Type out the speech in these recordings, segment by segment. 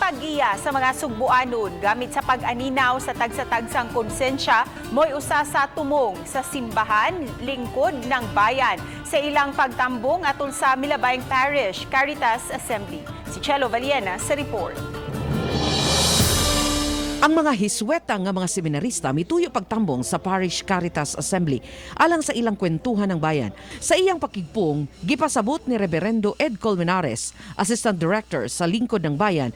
Ang paggiya sa mga Sugbuanon gamit sa pag-aninaw sa tagsa-tagsang konsensya mo'y usa sa tumong sa simbahan, lingkod ng bayan sa ilang pagtambong atol sa Milabayng Parish Caritas Assembly. Si Chelo Valiena sa report. Ang mga Hisweta nga mga seminarista mituyo pagtambong sa Parish Caritas Assembly alang sa ilang kwentuhan ng bayan. Sa iyang pakigpong, gipasabot ni Reverendo Ed Colmenares, Assistant Director sa Lingkod ng Bayan,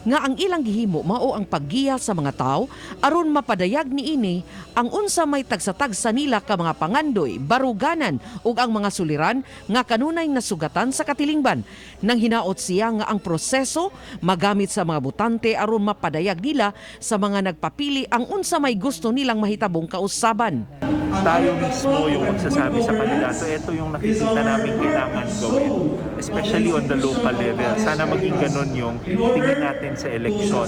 nga ang ilang gihimo mao ang paggiya sa mga tao aron mapadayag niini ang unsa may tagsa-tagsa nila ka mga pangandoy, baruganan ug ang mga suliran nga kanunay nasugatan sa katilingban. Nang hinaot siya nga ang proseso magamit sa mga botante aron mapadayag nila sa mga nagpapili ang unsa may gusto nilang mahitabong kausaban. Tayo mismo yung magsasabi sa kanila. So ito yung nakikita namin kailangan gawin, especially on the local level. Sana maging ganun yung tingin natin sa eleksyon.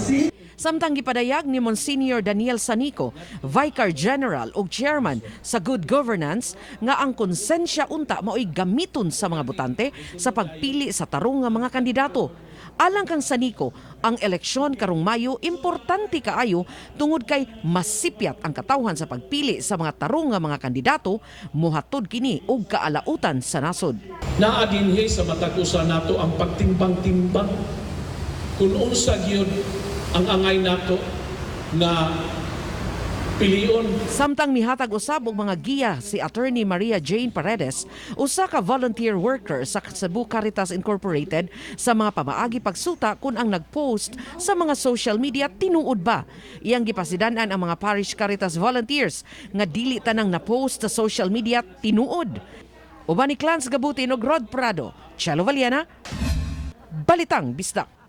Samtang gipadayag ni Monsignor Daniel Sanico, Vicar General ug Chairman sa Good Governance, nga ang konsensya unta mao'y gamiton sa mga botante sa pagpili sa tarong nga mga kandidato. Alang kang Sanico, ang eleksyon karong Mayo importante kaayo tungod kay masipyat ang katawhan sa pagpili sa mga tarong nga mga kandidato, mohatod kini og kaalautan sa nasod. Naa dinhi sa matag usa nato ang pagtimbang-timbang kung unsa gyud ang angay nato na pilion. Samtang mihatag usab og mga giya si Attorney Maria Jane Paredes, usa ka volunteer worker sa Cebu Caritas Incorporated, sa mga pamaagi pagsuta kung ang nagpost sa mga social media tinuod ba. Iyang gipasidan-an ang mga Parish Caritas volunteers nga dili tanang na-post sa social media tinuod. Uban ni Clans Gabutin og Rod Prado, Chelo Valiena, Balitang Bisdak.